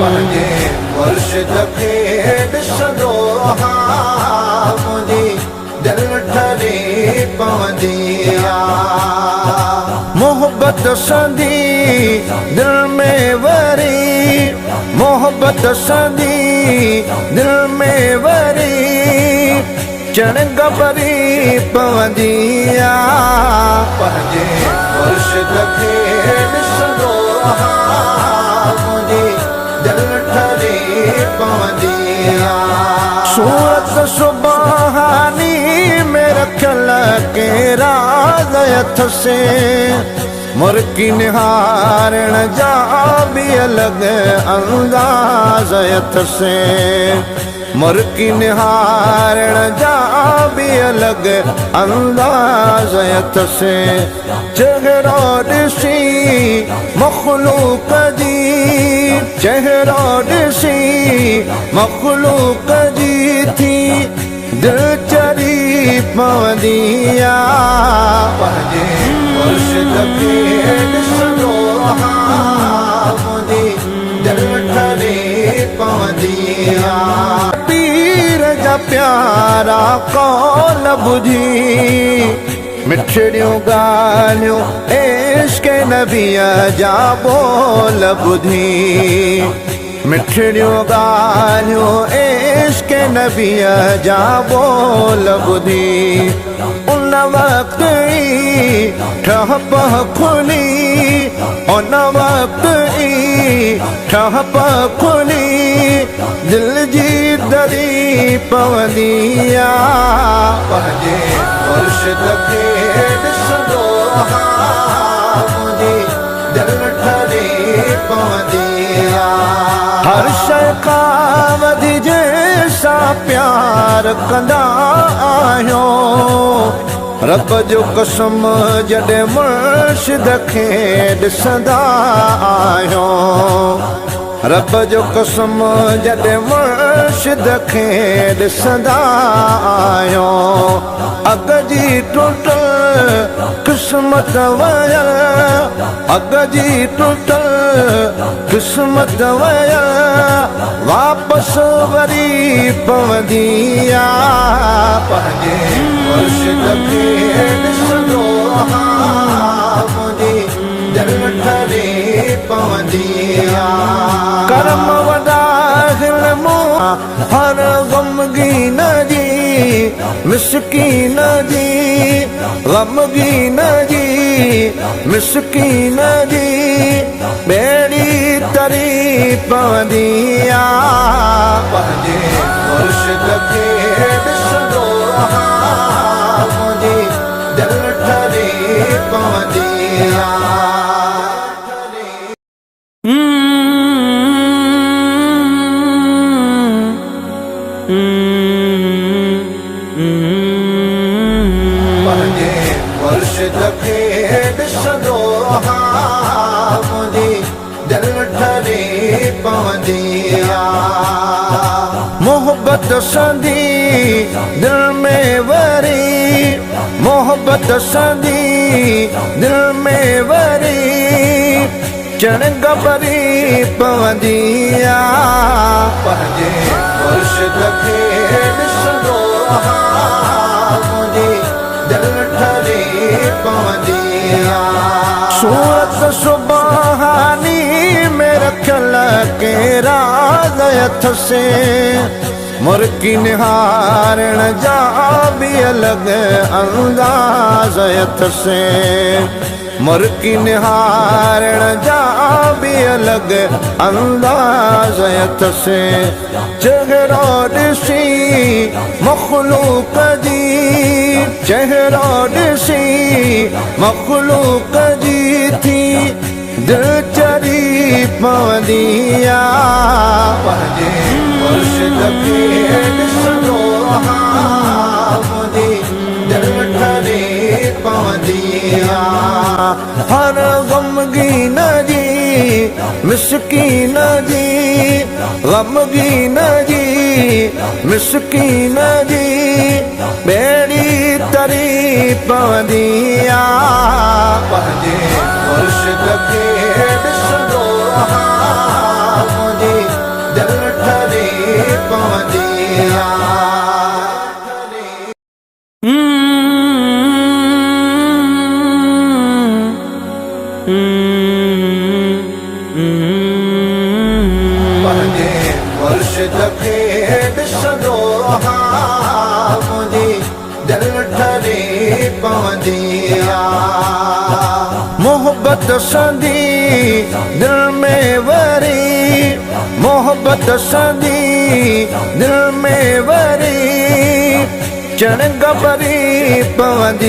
پنهنجي مرشد کي ڏسندو ها منهنجي دل ٺري پوندي آ. محبت سندي دل ۾ وري محبت سندي دل ۾ وري چڻنگ ٻري پوندي آ. پنهنجي مرشد کي ڏسندو ها منهنجي دل ٺري پوندي آ. صورت سبحاني ۾ رکيل ڪي راز اٿسي مرڪي نهارڻ جا به الڳ انداز اٿسي. مرڪي نهارڻ جا به الڳ انداز اٿس. چهرو ڏسي مخلوق جي چهرو ڏسي مخلوق جي ٿي دل چري پوندي آ. پنهنجي مرشد کي ڏسندو ها منهنجي دل ٺري پوندي آ. پير جا پيارا قول ٻڌي مٺڙيون ڳالهيون عشق نبيء جا ٻول ٻڌي مٺڙيون ڳالهيون عشق نبيء جا ٻول ٻڌي ان وقت ئي ٺهه پهه کلي ان وقت ئي ٺهه پهه کلي دل جي دري پوندي آ. پنهنجي مرشد کي ڏسندو ها منهنجي دل ٺري پوندي آ. هر شيء کان وڌي جنهن سان پيار ڪندا آهيون رب جو قسم جڏهن مرشد کي ڏسندا آهيون رب جو قسم جڏهن مرشد کي ڏسندا آهيون اڳ جي ٽٽل قسمت ويل اڳ جي ٽٽل قسمت ويل واپس وري پوندي آ. پنهنجي مرشد کي ڏسندو ها منهنجي دل ٺري پوندي آ. ڪرم وڏا هن مون هر غمگين جي مسڪين جي غمگين جي مسڪين جي ٻيڙي تري پوندي آ. پنهنجي مرشد کي ڏسندو ها منهنجي دل ٺري پوندي آ. پنهنجي مرشد کي ڏسندو ها منهنجي دل ٺري پوندي آ. محبت سندي دل ۾ وري محبت سندي دل ۾ وري چڻنگ ٻري پوندي آ. پنهنجي مرشد کي ڏسندو ها منهنجي دل ٺري پوندي آ. صورت سبحاني ۾ رکيل ڪي راز اٿسي مرڪي نهارڻ جا به الڳ انداز اٿسي. مرڪي نهارڻ جا به الڳ انداز اٿس. چهرو ڏسي مخلوق جي چهرو ڏسي مخلوق جي ٿي دل چري پوندي آ. پنهنجي مرشد کي ڏسندو ها منهنجي دل ٺري پوندي آ. هر غمگين جي مسڪين جي غمگين جي مسڪين جي ٻيڙي پوندي آ. پنهنجي مرشد کي ڏسندو ها، منهنجي دل ٺري پوندي آ. پنهنجي مرشد کي ڏسندو ها، منهنجي دل ٺري پوندي آ. محبت سندي دل ۾ وري، محبت سندي دل ۾ وري چڻنگ ٻري پوندي.